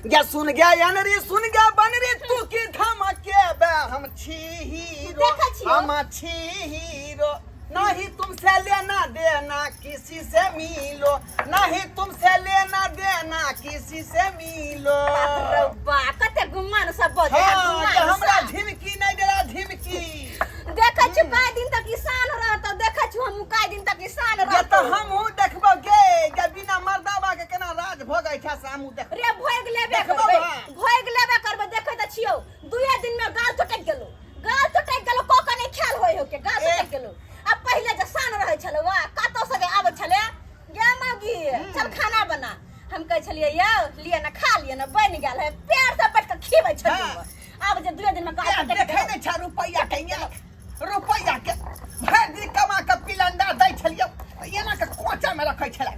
गे सुन गे अनरी सुन गे बनरी तू की धमके बे हम छी हीरो। देखै छियौ। हम छी हीरो, नहीं तुमसे लेना देना किसी से मिलो, नहीं तुमसे लेना देना किसी से मिलो। बाप रे बा, कते गुमान सब बजै है, हाँ, गुमान जे हमरा सब। झिमकी नहीं देला झिमकी। देखै छु काय दिन तक किसान रहतौ, देखै छु हम काय दिन तक किसान ये रहतौ। तऽ हमहूँ देखबो गे, जे बिना मर्दाबा के केना राज भोगै छै से हमहूँ देखबो। रे भोग लेबे देखबो करबै, हाँ। भोग लेबे करबै। देखै तऽ छियौ दुए दिन में गाल चटक गेलो, गाल चटक गेलो, को कने ख्याल होय हो के गाल ए। चटक गेलो। अब पहिले जे शान रहै छलै, वाह कतौ से जे आबै छलै, गे मौगी चल खाना बना, हम कहै छलियै यौ लिअ ने खा लिअ ने, बनि गेल है, प्यार से बैठ के खिबै छलियै। हाँ। आब जे दुए दिन में गाल ए, चटक देखै गेलो। नहि छै रुपैआ के, ये रुपैआ के भरि दिन कमा के पिलंडा दै छलियौ, एना के कोचा में रखै छलै।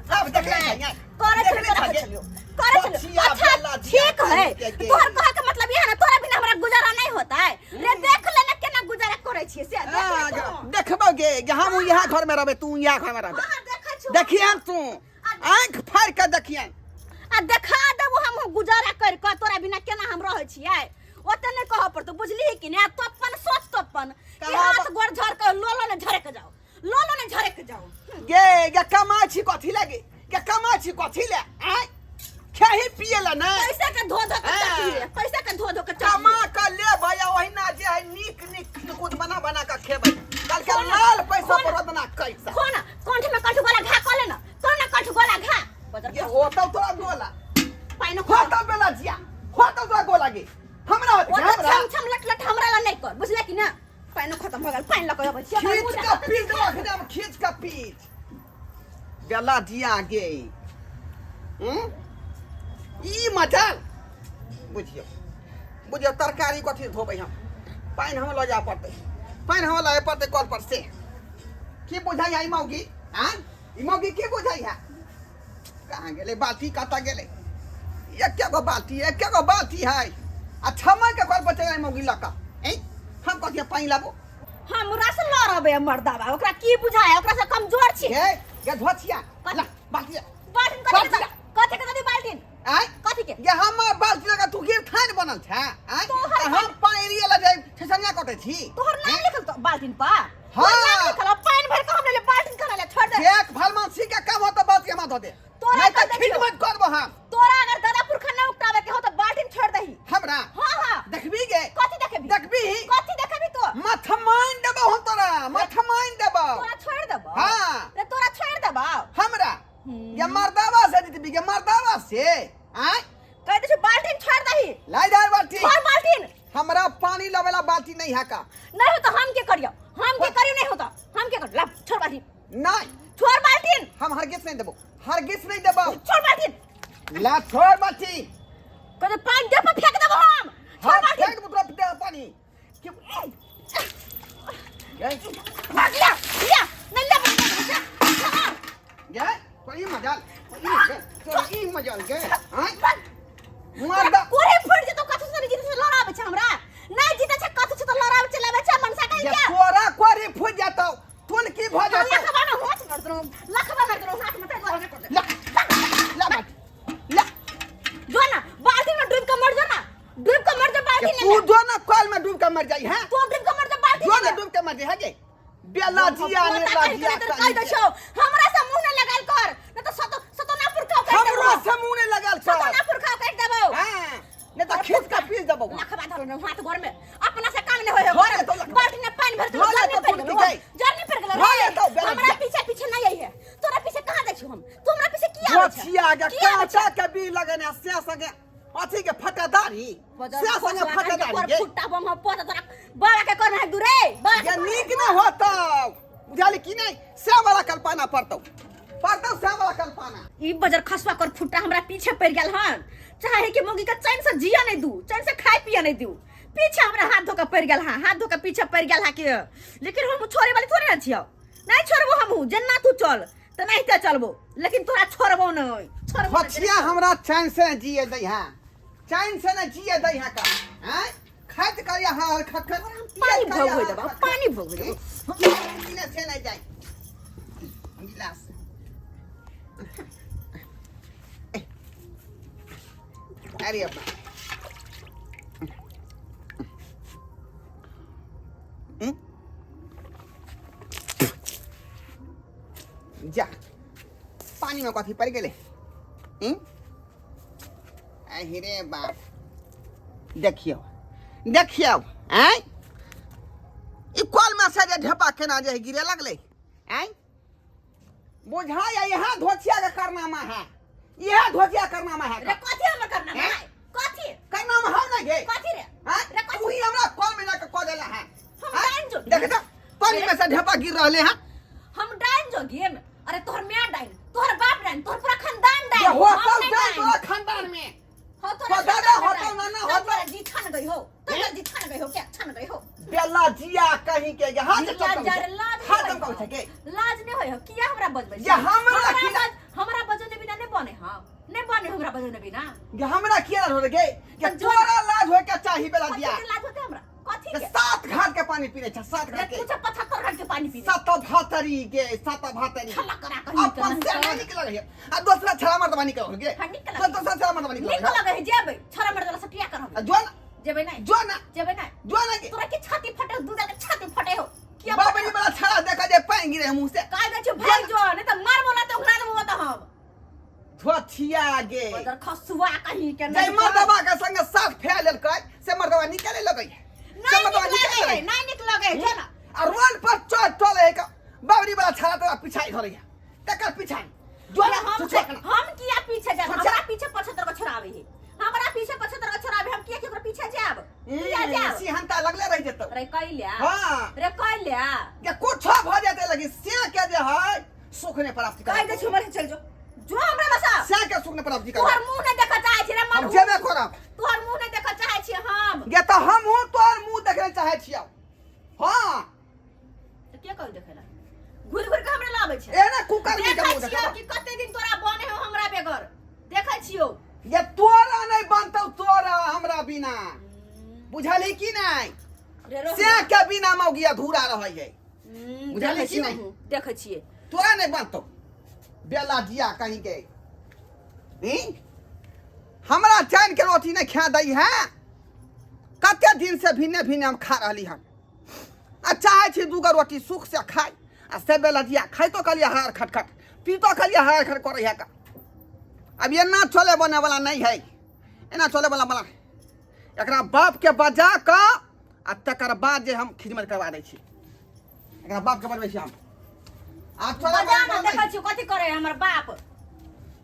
आब देखै छै ये। करे देखने छलियै, छलियै। रखै छलियै, करे छलियै। बचिया अच्छा बेला जिया ठीक है, के के। तोहर कहे के मतलब ये है ना तोरा बिना हमरा गुजारा नहीं होता है। रे देख ले ना केना गुजारा करे छियै से देख ले तू। देखबो गे, गे हम यहाँ घर में रहबे, तू यहाँ घर में रहबे। हाँ, देखै छु। देखियन तू आँख फाड़ के देखियन आ देखा देबो हम गुजारा कर के तोरा बिना केना हम रहै छियै। ओते नहीं कहऽ पड़तौ, बुझलिही कि नहीं? तो अपन सोच तो अपन कि हाथ गोर झड़ के लोलो ने झड़क जाओ, लोलो ने झड़क जाओ। गे गे कमाइ छी कथी लगे, गे कमाइ छी कथी ले? आँय खेही पिए ला नहीं, पैसा के धो धो के हाँ। चटनी, पैसा के धो धो के चटनी। कमा के लेबै आ ओहिना जे है नीक नीक कुछ बना बना के खेबै। कल के लाल पैसा पर रदना कैसा खोना कंठ में कंठ गोला घा कऽ ले ना, कोना कंठ गोला घा बजर ये होतौ तोरा गोला पानि होतौ बेला जिया, होतौ तोरा गोला गे। हमरा होतौ ओ तऽ हमरा छम छम लट लट हमरा ला नहीं कर, बुझले कि ना? पानि खत्म भऽ गेल, पानि लऽ कऽ अबै छी। खींच के पीस देबो अखने हम, खींच के पीस बेला जिया गे। ई मजाल बुझियौ, बुझियौ तरकारी कथी धोबै हम? पानि हम लऽ जाय पड़तै, पानि हम लऽ जाय पड़तै कल पर से। की बुझाइ है ई मौगी? आँ ई मौगी की बुझाइ है? कहाँ गेलै बाल्टी? कतऽ गेलै? एके गो बाल्टी, एके गो बाल्टी है आ छमय के कल पर चलि मौगी लऽ कऽ। ऐ हम कथी पानि लाबू? हमरा से लड़बै मर्दाबा, ओकरा की बुझाय, ओकरा से कमजोर छी। गे गे धोछिया ला बाल्टी ला। बाल्टीन कथी के? बाल्टी। कथी के ददी बाल्टीन? आँय कथी के? गे हमर बाल्टी लगा तू गिर थान बनल छै? आँय तोहर तऽ हम पानि लिए लऽ जाय छसनिया कटै छी। तोहर नाम लिखल तो बाल्टीन पर? हाँ। तोहर नाम लिखल, अब पानि भर के हम ले बाल्टीन करा ले, छोड़ दे। देख भलमानसी के काम हो तो बाल्टी हमरा दऽ दे, तोरा नहीं तऽ कह देखियौ। खिदमत करबो हम। तोरा अगर दादा पुरखा न उगतावे के हो तो बाल्टीन छोड़ दही हमरा। हाँ हाँ। देखबी गे? कथी देखबी? देखबी? कथी देखबी तो? मथमान देबो हम तोरा, मथमान देबो। तोरा छोड़ देबो? हाँ। रे तोरा छोड़ देबो हमरा? ये मर्दावा से जीतबी गे, मर्दावा से। आँय कह दे छी बाल्टीन छोड़ दही। लाई दार बाल्टी। छोड़ बाल्टीन। हमरा पानी लावेला बाल्टी नहीं है का। नहीं हो तो हम के करियो, हम के करियो, नहीं हो तो हम के कर। ला छोड़ बाल्टीन। नहीं छोड़ बाल्टीन। हम हरगिज नहीं देबो, हरगिज नहीं देबो। छोड़ बाल्टीन। ला छोड़ बाल्टी। कह दे पानी दे पर फेंक देबो हम। छोड़ हाँ, बाल्टीन। फेंक देबो तोरा दे पानी। क्यों? गे। भाग लिया, लिया, नहीं लिया, भाग लिया, लिया। गे, तो ई मजाल, तो ई गे, तो ई मजाल गे। हाँ? मर्दा। कोरे फुट जेतो, कथु से नहीं जीते से लड़ाबै छै हमरा। नहीं जीते छै कथु से तो लड़ाबै छै, लड़ाबै छै, मनसा कहि ये के। तोरा कोरे फुट जेतौ, तुन की भ हम जेतौ? लखबा में होठ मार देलहुँ, लखबा मार देलहुँ, हाथ में तै दुआरे कर दे। ला, ला बाल्टी, ला। जो ना, बाल्टी में डूब के मर जो ना, डूब के मर जा बाल्टी ये में। तू जो ना कल में डूब के मर जाई हैं? तू डूब के मर जा बाल्टी जो ना में। डूब के मर जाई है गे? बेला जिया ने पोता कहि लाजिया के कहि दै छौ, हमरा से मुंह न लगायल कर, न त सतो सतोनापुर खाओ काटि देबौ। हमरो से मुंह नहीं लगाल कर। सतोनापुर खाओ काटि देबौ। हाँ, नहीं तो खींच के पीस देबौ। लखबा धरल न हाथ गोर में, अपना से काम नहीं होय। धो ले तो लखबा। बाल्टी में पानि भर धो ले जरनी तो पड़ तुरंत गेलौ, गई। जरनी पड़ गेलौ। धो ले तो बेला हमरा जिया। पीछे पीछे नहीं आई है, तोरा पीछे कहाँ जाइ छौ हम? तू हमरा पीछे किया आबै छै? गोछिया के किया आबै छै? कांटा के बी लगने से संगे अथी के फटादारी, से संगे फटादारी गे। फुट्टा बम हम पोता तोरा बाबा के करना है दूरे, बाबा के ये करना है। नीक न होतौ, बुझाली कि नहीं? से वाला कल्पना पड़तौ, पड़तौ से वाला कल्पना। ई बजर खसुआ कर फुट्टा हमरा पीछे पड़ गेल हन, चाहे कि मौगी के चैन से जिया नहीं दू, चैन से खाए पिया नहीं दू, पीछे हमरा हाथ धो के पड़ गेल हन, हाथ धो के पीछे पड़ गेल हन कि, लेकिन हम छोड़े वाली थोड़े ना छियौ, नहीं छोड़बो हमहू, जेना तू चल त नहीं ते चलबो, लेकिन तोरा छोड़बो नहीं, छोड़बो नहीं। फछिया हमरा चैन से न जिए दै है, चैन से न जिए दै है का, हैं? खाइत कर यहाँ हर खट खट, पानी पियत भोग कर हो यहाँ देबा, खट खट। पानी भोग हो देबा। गिलास से नहीं जाए। गिलास। अरे बा हम्म? जा पानी में कथी पड़ गेलै हम्म? अहि रे बाप देखियौ देखियौ आँय ई कलमे से जे ढेपा केना जे गिरे लगलै आँय बुझाय यहाँ धोतिया के करनामा है इहे धोतिया करनामा है रे कथी हमर करना हैं? है कथी करनामा है ना गे कथी रे हाँ? रे कथी तू ही हमरा कल में जाके कह देला है हम हाँ? डाइन जोगी देख तो पानी में से ढेपा गिर रहले हैं हम डाइन जोगी हम अरे तोहर माय डाइन तोहर बाप डाइन तोहर पूरा खानदान डाइन ये हम होतौ नहीं जाए डाइन। तोरा खानदान में हो तोरा हो दादा, खानदान में होतौ डाइन। नाना, तब होतौ। तोरा जी छन गई हो तोरा जी छन गई हो क्या छन गई हो बेला जिया कहीं के गे हाथ लाज चमकौ लाज नहीं हाथ होय चमकौ हो। छै के लाज नहीं होय हो किया हमरा बजबै ये हमरा किया- हमरा बजने बिना नहीं बने हां नहीं बने हमरा बजने बिना गे हमरा किया हो गे के तो जो- तोरा लाज होय के चाही बेला कथी जिया के लाज होते हमरा कथी के के सात घाट के पानी पीने छै सात रे घाट के तू 75 घंटे पानी पी सात भातरी गे सात भातरी छल्ला करा कहीं अपन से नहीं निकल है आ दूसरा छड़ा मर्दवा निकल गे हाँ, निकल तो दूसरा छड़ा मर्दवा निकल निक लगे है जेबै छड़ा मर्द वाला सटिया करब आ जो ना जेबै नहीं जो ना जेबै नहीं जो ना गे तोरा के छाती फटे दूध के छाती फटे हो किया बाबरी वाला छड़ा देखा जे पानी गिरे मुंह से काय दे छौ भाग जो नहीं त मार बोला त उखड़ा देबो त हम धोथिया गे उधर खसुआ कहीं के जय मर्दवा के संग साथ फैल लेलकै से मर्दवा निकले लगै है से नहीं मर्दवा निक निकले लगे लगै है नहीं निक लगे है जो ना आ रोड पर चढ़ चले है बाबरी वाला छड़ा तोरा पिछाई धरे है तकर पिछाई जो अरे ना हम छुछुआ के ना। हम किया पीछे जाब छुछुआ। हमरा पीछे 75 को छोड़ावे है हमरा पीछे 75 को छोड़ावे हम किया केकरो पीछे जाब किया जाब सिहंता लगले रह जेतौ रे कैल्या हाँ। रे कैल्या के कुछो भ जेतै लगी से के जे है सुख नहि प्राप्ति कह दे छु मरे चल जो जो हमरा बसा से के सुख नहि प्राप्ति तोहर करब मुंह नहीं देखऽ चाहै छी रे हम मरहू जेबे करब तोहर मुंह नहीं देखऽ चाहै छी हम गे तऽ हमहूँ तोहर मुँह देखने चाहै छियौ हाँ तऽ के कहू देखै ला घुरि घुरि के हमरा लाबै छै एना कुकर में देखै मुँह छियौ देखब कि कते दिन तोरा बने हो हमरा बेगर देखै छियौ ये तोरा नहि बनतौ तोरा हमरा बिना बुझलही कि नहि रे रोहिणा। से के बिना मौगी अधूरा रहै है बुझलियै देखै कि छियै नहि? हमहूँ, देखै छियै तोरा नहि बनतौ बेला दिया कहीं के ई? हमरा चैन के रोटी नहि खा दै है कते दिन से भिन्ने भिन्ने हम खा रहली हन आ चाहै छी दूगो रोटी सुख से खाइ आ से बेला दिया खाइतो कहलियै हार खटखट पीतो कहलियै हार खट करै है का अब एना चले बने वाला नहीं है एना चले वाला वाला एकरा बाप के बजा कऽ आ तकर बाद जे हम खिदमत करवा दै छी एकरा बाप के बजबै छी हम आ चले बजा ना देखै छियै कथी करे है हमर बाप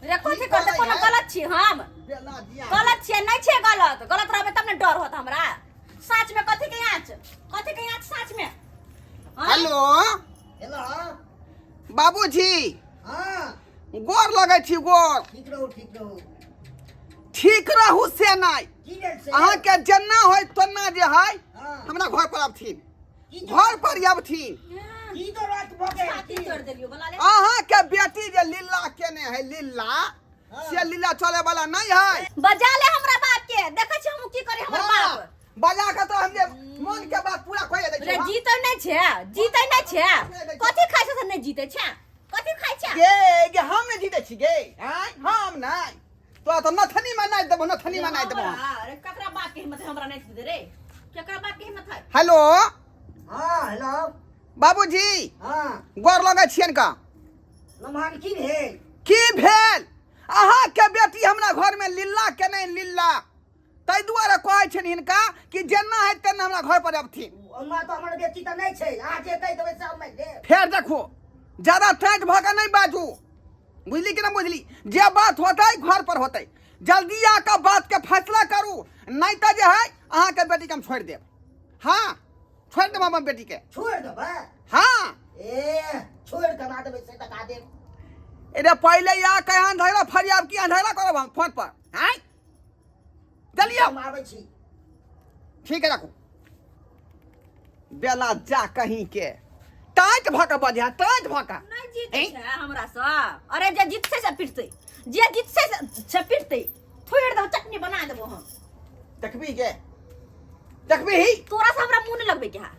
रे कथी की करते करै कोनो है? गलत छी हम बेला दिया गलत छियै नहि छियै गलत गलत रहबै तब ने डर होत हमरा साँच में कथी के आँच कथी के आँच साँच में आँय? हेलो हेलो बाबूजी हाँ गोर लगै छी गोर ठीक रहू ठीक रहू ठीक रहू से नहि की भेल से अहाँके जेना होय तेना जे है हाँ। हमरा घर पर अबथिन की घर पर अबथिन की जरूरत भऽ गेल छाती तोड़ देलियो बोला ले अहाँके बेटी जे लीला केने है लीला हाँ। से लीला चले वाला नहीं है बजा ले हमरा बाप के देखै छी हम की करे हमर हाँ, बाप बजा के तो हम जे मन के बात पूरा कह दै रे छी जीते नहि छै जीते नहि छै कथी खाइ छै से नहि जीते छै कथी खाइ छै गे गे हम नहि जीते छी गे आँय हम नहि तोरा तऽ नथनी में नाचि देबो नथनी में नाचि देबो हम। अरे ककरा बाप के हिम्मत है हमरा नहि दे रे केकरा बाप के हिम्मत है हेलो हाँ हेलो बाबूजी हाँ गोर लगै छियनि का नमहर की भेल की भेल अहाँके बेटी हमरा घरमे लीला के नहि लीला ताहि दुआरे कहै छनि हिनका कि जेना है तेना हमरा घर पर अबथिन ओना तऽ हमर बेटी तऽ नहि छै अहाँ जे कहि देबै से हम मानि लेब फेर देखो ज्यादा टाइट भऽ कऽ नहि बाजू बुझली कि नहि बुझली जे बात होतै घर पर होतै जल्दी आके बात के फैसला करू नहि तऽ जे है अहाँके बेटीके हम छोड़ि देब हाँ छोड़ि देब हम बेटीके छोड़ि देबै हाँ ए छोड़ि केना देबै से बता देब अरे पहिले आ के यहाँ झगड़ा फरियाब की झगड़ा करब हम फोन पर आँय चलिए हम आबै छी ठीक है रखू बेला जा कहीं के टाइट भऽ कऽ बजिया टाइट भऽ कऽ नहि जीतै छै हमरा सँ अरे जे जीततै से पिटतै जे जीततै से पिटतै थोड़ि देबो चटनी बना देबो हम देखबी के देखबी ही तोरा से हमरा मुंह नहीं लगबे के हा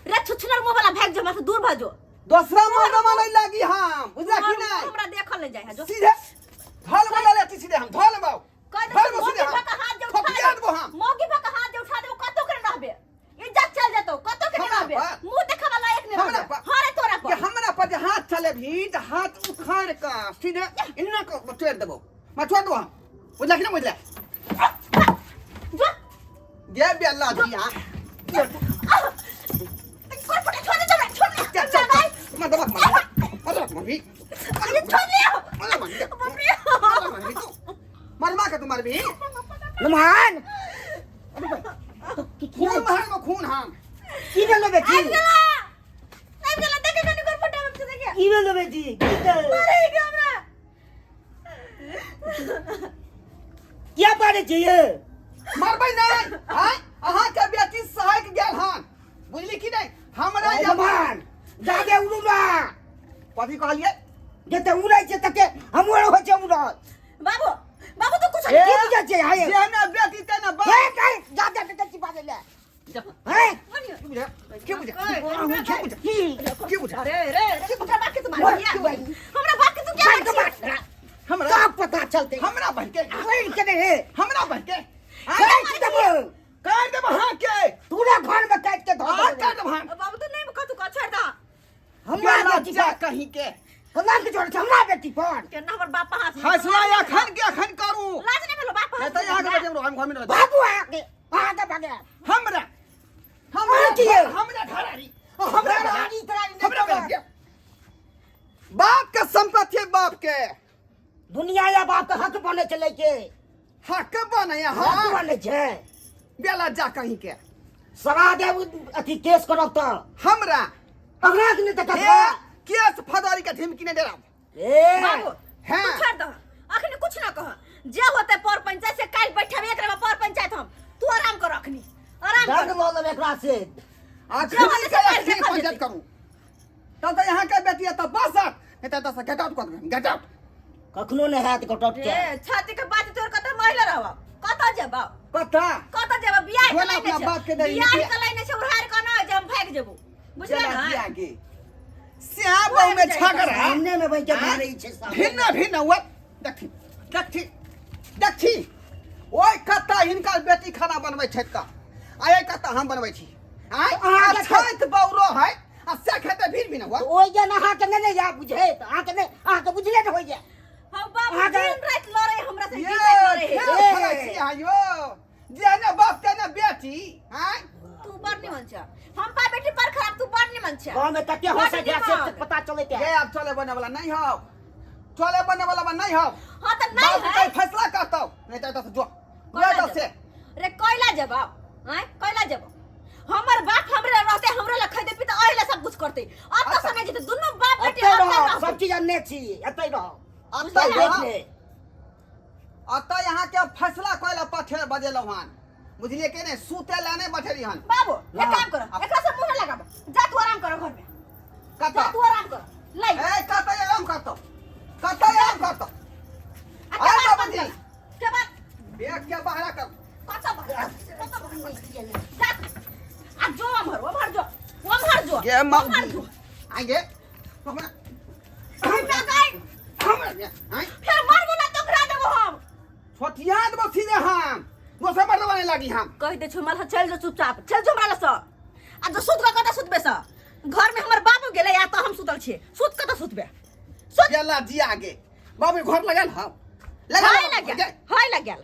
रे छुछुनर मुंह वाला भाग जो हमरा से दूर भऽ जो दोसरा मर्दमा नहीं लागी हम बुझला कि तोहर मुंह नहीं हमरा देखल नहीं जाय है जो सीधे धल बजा लेती सीधे हम धल बाऊ कह दे धल मोती सीधे हम भऽ के हाथ मैं छोड़ दो बुझला कि ना बुझला जो गे बेला दिया कोर फुटा छोड़ दे हमरा छोड़ दे चल चल मत दबा मत मत मत अरे छोड़ दे मत मत बाप रे मत तू मरमा के तू मरबी लमहान खून मार को खून हम की भेलो बेटी आबि गेला आबि गेला देखे कनी कोर फुटा बच्चे देखे की भेलो बेटी की तऽ मारे के हमरा किया पारे छै ये मरबै नहीं आय अहाँ के बेटी सहक गेल हन बुझली कि नहीं हमरा ए, लमहान जादे उड़ू ना कथी कहलिए जते उड़ै छै तते हमरो होइ छै उड़ल बाबू बाबू तो कुछ ए, की बुझै छै हाय जेना बेटी तेना बाप हे काय जादे तते छी बाजै ले हे मनियो की बुझे की बुझे की बुझे की बुझे अरे रे रे हमरा बाप के तू मार दिया हमरा बाप के तू क्या मार के मार हमरा का पता चलते हमरा बन के कोई के नहीं हे हमरा बन के काट देबो काट देब हाँ के पूरा घर में काट के धो हाँ काट देब हाँ बाबू तो नहीं कह तू कह छोड़ दा हमरा बेटी जा पर कहीं के कलंक जोड़ छै हमरा बेटी पर केना हमर बाप हाथ फैसला अखन के अखन करू लाज नहीं भेलो बाप नहीं तो यहाँ के बजे हम घर में रह बाबू आके आके भागे हमरा हमरा की है? हमरा घरारी हमरा घरारी तरारी नहीं हमरा करबै। के बाप के संपत्ति है बाप के दुनिया या बाप के हक बने चले के हक बने हक हाँ बने छै बेला जा कहीं के सरा देब अथी केस करब तऽ हमरा हमरा के नहि तऽ हे ककरा केस फदौरी के धमकी नहीं देब ए बाबू हाँ। तू छोड़ दह अखनी कुछ ना कह जे होते पर पंचायत से काल बैठबे एकरा में पर पंचायत हम तू आराम कर अखनी आराम दंड कर लऽ लेब एकरा से अखनी होते के से काल्हि अखनी देखल पंचायत जेतै। करू तब तऽ यहाँ के बेटी तऽ बस नहीं तऽ एतऽ से गेट आउट कर देब गेट आउट कखनो नहि हैत कटौत के रे छाती के बात तोर कत महिला रहब कत जेब कथा कत जेब बियाह के बोला लाइन अपना छै बाप के दही, बियाह बियाह। के लाइन छै उड़ार के न जे हम भागि जेबो बुझले चला ना दिया गे श्याम बहु में झगड़ा सामने में बैठ के मारै छै सामने। भिन्न भिन्न हुआ देखी देखी देखी ओहि कत्ता हिनकर बेटी खाना बनबै छथि का आ एहि कत्ता हम बनबै छी आँय अहाँके आ छथि बौरो है आ से खेतै भिन्न भिन्न हुआ तऽ ओहि जे अहाँके नहि ने या बुझैत अहाँके नहि अहाँके बुझले ने होइए हम बाप अहाँके- दिन राति लड़े हमरा से ये दिन राति लड़े खेल ए। खेलै छी अहाँ यो जेहने बाप तेहने बेटी आँय तू बड़ निमन छ हम पा बेटी पर खराब तू बड़ निमन छ गाँव में कते हंसै छै से पता चलैत ये है आब चले बने वाला नहीं हो चले बने वाला नहीं हो हां त नहीं बाप है कोई फैसला करतो नहीं तो एतऽ से जो कोयला जो एतऽ से रे कोयला जब आय कोयला जब हमर बाप हमरे रहते हमरे ला खैते पीते ओहिले सब कुछ करते अब तो समय जेते दुनू बाप बेटी एतै अब रह सब चीज अनने छी एतै रह अतऽ देख यहाँ ले अतऽ यहाँ के फैसला कोयला पठे बजेलहुँ हन बुझलिए के नहीं सूते ला नहीं बैठेली हन बाबू एक काम करो एकरा से मुंह न लगाबो जा तू आराम करो घर में जा कतऽ तू आराम करो लाई ए कतऽ आराम करतो कतऽ आराम करतो आ अरे के बात बाबूजी। के बात बैग के बहरा कर कतऽ बात कतऽ बात जा तू। आ जो अमहर ओमहर जो ओमहर जो गे ओमहर मौगी जो आगे हमरा हमरा गई हमरा आय फिर मारबो ना तो करा देबो हम छोटिया देबो सीधे हम दोसर मर्दवा नहीं लागी हम कह दे छो हमरा चल जो चुपचाप चल जो हमरा लसँ आ जो सुत कऽ कतऽ सुतबे सँ घर में हमर बाबू गेलै या तऽ हम सुतल छियै सुत कतऽ सुतबे सुत गेला जी आगे बाबू घर लगल हम हाय लग गेल हाय लग गेल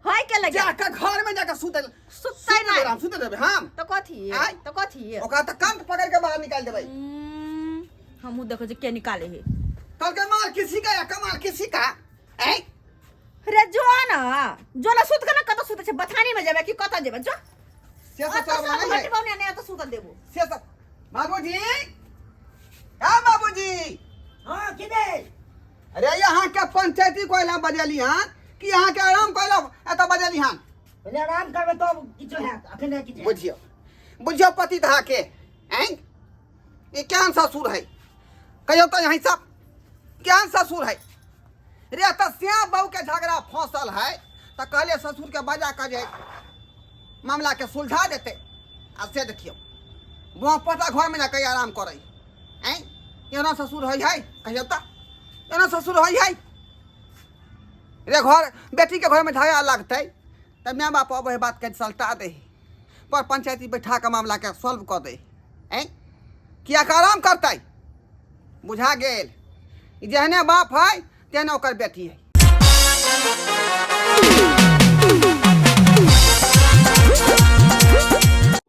हाय के लग गेल जाके घर में जाके सुतल सुतै नहि हम सुते देबै हम तऽ कथी आँय? तऽ कथी ओकरा तऽ कंठ पकड़ के बाहर निकाल देबै हमहूँ देखै छियै के निकाले हे कहलकै मार किसी का या कमाल किसी का ऐ रे जो न जो न सुत के न कतऽ सुतै छै बथानी में जेबै कि कतऽ जेबै जो से सब ओतऽ चलबला सब नहीं है हटबौ ने नहि ओतऽ सुतऽ देबो से सब बाबूजी हाँ बाबूजी हाँ की भेल अरे यहाँ के पंचायती कोयला बजेली हन कि यहाँ के आराम कोयला एतऽ बजेली हन पहिले आराम करबै तब किछो हैत अखन नहि किछु हैत। बुझियौ बुझियौ पति धा के ऐं ई केहन ससुर है कहियौ तऽ यहीं सब केहन ससुर है रे तऽ श्याम बहू के झगड़ा फंसल है तऽ कहलियै ससुर के बजा कऽ जे मामला के सुलझा देतै आ से देखियौ वहाँ पता घर में जाके आराम करै ऐं एना ससुर है है कहियौ तऽ एना ससुर है है रे घर बेटी के घर में झगड़ा लगतै तऽ माय बाप अबै है बात के सलटा दे पर पंचायती बैठा कऽ मामला के सॉल्व कऽ दे ऐं किया के आराम करतै बुझा गेल ई जेहने बाप है तेहने ओकर बेटी है।